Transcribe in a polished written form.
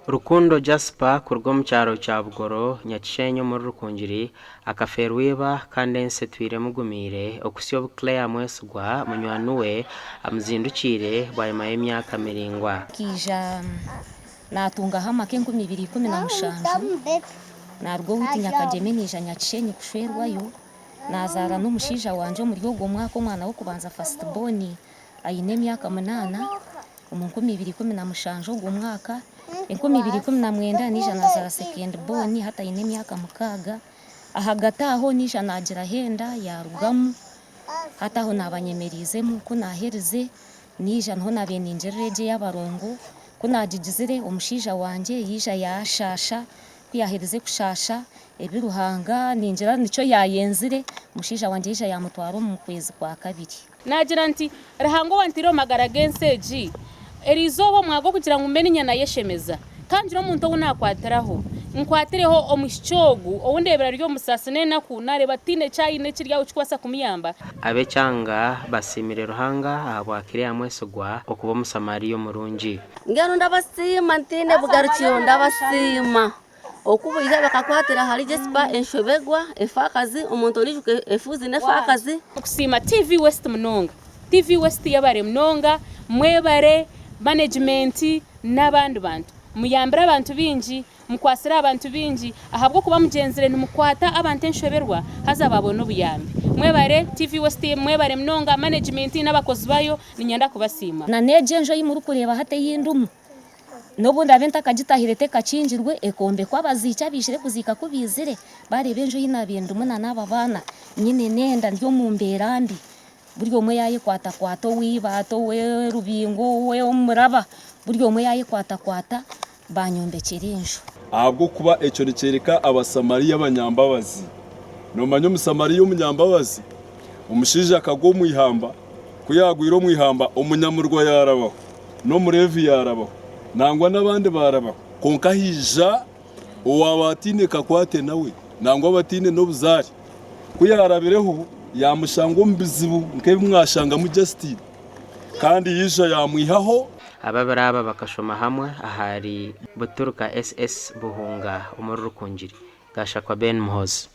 Rukundo Jasper kuruga omu kyaro kya Bugoro, Nyakishenyi omuri Rukungiri akafeerwa iba kandi ensi etwire emugumiire okuhitsya obu Claire Mwesigwa munywani we amuzindukiire bwanyima y'emyaka miraingwa. Nkaija naatungaho amaka 2017, naaruga owaitu Nyakagyeme naija Nyakishenyi kushwerwayo, naazaara n'omushaija wangye omuri ogwo mwaka omwana w'okubanza first born aine emyaka munaana, omu 2017 ogwo mwaka, 2019 naija naazaara second born hati aine emyaka mukaaga, ahagati aho naija naagiraho enda yaarugamu, hati aho naaba nyemereizemu ku naaherize naija niho naabaire ningirira egyo ey'abarongo, ku naagigizire omushaija wangye yaija yaashaasha, ku yaaherize kushaasha ebi Ruhanga ningira nikyo yaayenzire, omushaija wangye yaija yaamutwara omu kwezi kwa kabiri. Naagira nti, Ruhanga owantaire omu magara g'ensi egi, eri izooba omwaka gw'okugira ngu mbe niinye nayeshemeza, ka ngire omuntu ou naakwatiraho, nkwatireho omwishiki ogu ou ndeebire ari omu busaasi n'enaku, naareeba tihaine eki aine ekiri aho ekirikubaasa kumuyamba. Ab'ekyanga basiimire Ruhanga ahabwa Clare Mwesigwa okuba Omusamaria omurungi. Mbwenu ndabasiima ntaine bugarukiro, ndabasiima. Oku baija bakakwatira ahari Jesper enshoberwa, efaakazi, omuntu oriijuka efuuzi n'efaakazi. Nkusiima TV West munonga. TV West yebare munonga, mwebare management n'abandi bantu. Muyambire abantu baingi, mukwatsire abantu baingi ahabw'okuba mugyenzire nimukwata abantu enshoberwa haza babona obuyambi. Mwebare TV West mwebare munonga, management n'abakozi bayo niinyenda kubasiima. Na n'egyo enju ei murikureeba hati ei ndimu, N'obu ndaabe ntakagitahire tekakingirwe, ekombekwa abaziiki abaijire kuziika ku baizire, baareeba enju ei naabaire ndimu na n'aba baana, nyine n'enda ndi omu mbeera mbi. Buri omwe yaayekwatakwata ow'eibaati, ow'orubingo, ow'omuraba, buri omwe yaayekwatakwata baanyombekyera enju. Ahabw'okuba ekyo nikyoreka Abasamariya abanyambabazi. Noomanya Omusamariya omunyambabazi? Omushaija akagwa omu ihamba. Ku yaagwire omu ihamba, omunyamurwa yaarabaho. N'Omuleevi yaarabaho, nangwa n'abandi baarabaho, kwonka haija owaaba ataine kakwate nawe, nangwa bataine n'obuzaare. Ku yaarabireho, yaamushanga omu bizibu nk'ebi mwashangamu Justin, kandi yaija yaamwihaho. Ababiri aba bakashoma hamwe ahari Buturuka SS Buhunga omuri Rukungiri. Gashakwa Ben Muhoozi.